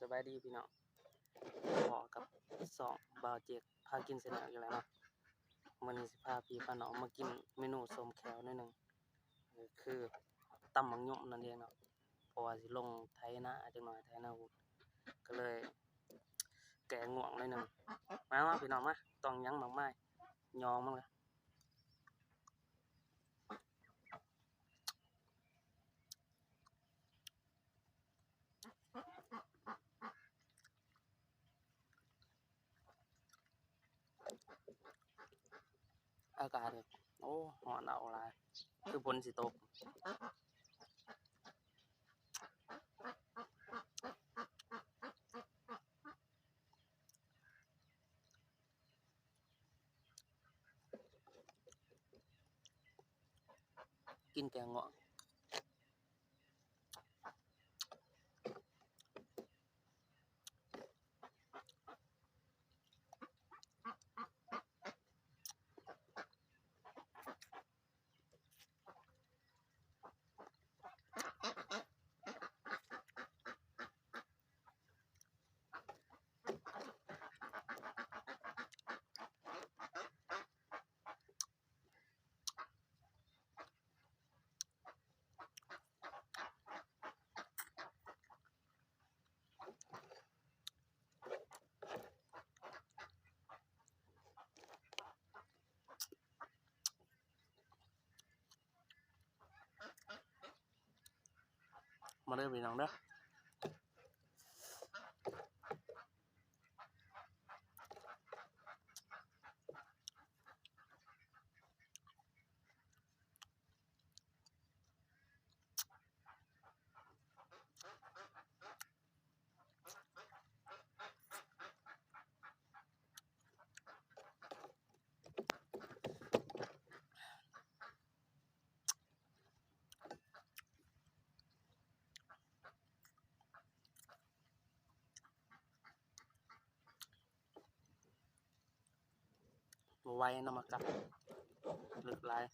ສະບາຍດີພີ່ນ້ອງ ພໍ້ກັບຊ່ອງບ່າວເຈັກພາກິນແຊນແນວອີກແລ້ວເນາະ. ມື້ນີ້ຊິພາພີ່ພານ້ອງມາກິນເມນູສົ້ມແຂ້ວໜ້ອຍໜຶ່ງ ກໍຄືຕຳໝາກຫຍຸ່ມນັ້ນເອງເນາະ ເພາະວ່າຊິລົງໄຖນາຈັກໜ້ອຍ ໄຖນາຫຸດ ກໍເລີຍແກ້ງ່ວງໜ້ອຍໜຶ່ງ. ມາ ມາພີ່ນ້ອງມາ ຕ້ອງຫຍັງມາກມາຍ ຍອງມັນລະ. ອາກາດ ໂອ້ ຮ້ອນເອົາຫຼາຍ ຄືຝົນຊິຕົກ. ກິນແກງເງາະ. ມາເດີພີ່ນ້ອງເດີ. ບໍ່ໄຫວນຳອາກາດ ເລິກຫຼາຍ.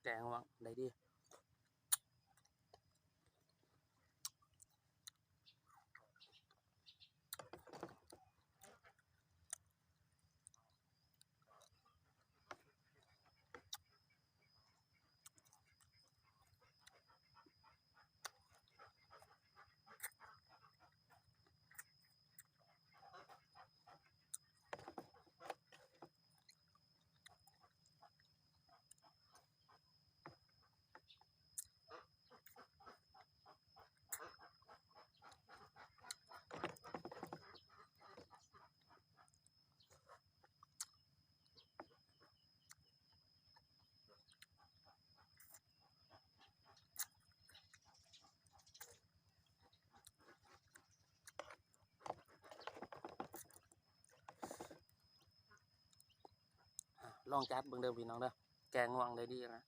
ແກງວ່າໄດ້ດີ. ແ ລອງຈັດເບິ່ງເດີພີ່ນ້ອງເດີ ແກ້ງ່ວງໄດ້ດີນະ.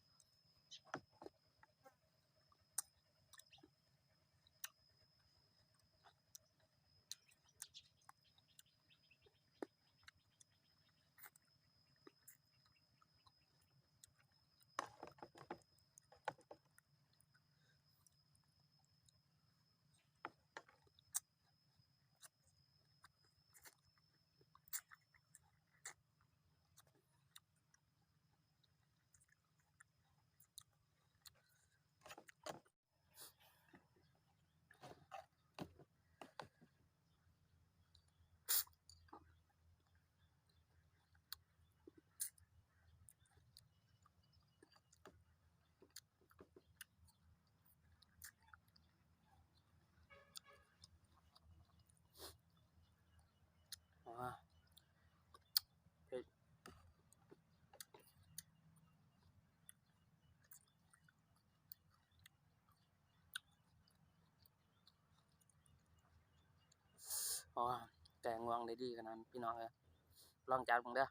ໂອ້ ແກ້ງ່ວງໄດ້ດີຂະໜາດ ພີ່ນ້ອງເອີຍ ລອງຈັດເບິ່ງເດີ.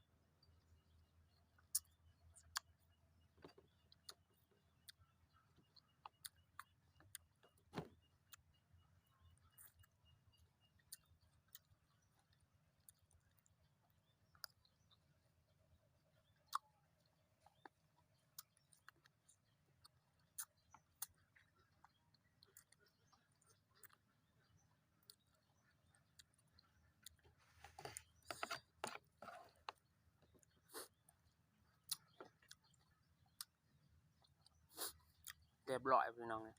ຮຽບຮ້ອຍພີ່ນ້ອງເອີຍ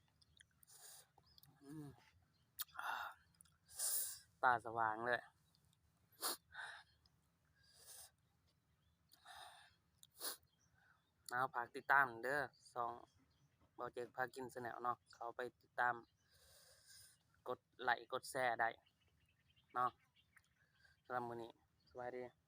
ອືມ ຕາສະຫວ່າງເລີຍ. ເອົາ ຝາກຕິດຕາມເດີ ຊ່ອງເບົາເຈັກພາກິນແຊນແນວເນາະ ເຂົ້າໄປຕິດຕາມ ກົດໄລ້ກົດແຊໄດ້ເນາະ. ສຳລັບມື້ນີ້ ສະບາຍດີ.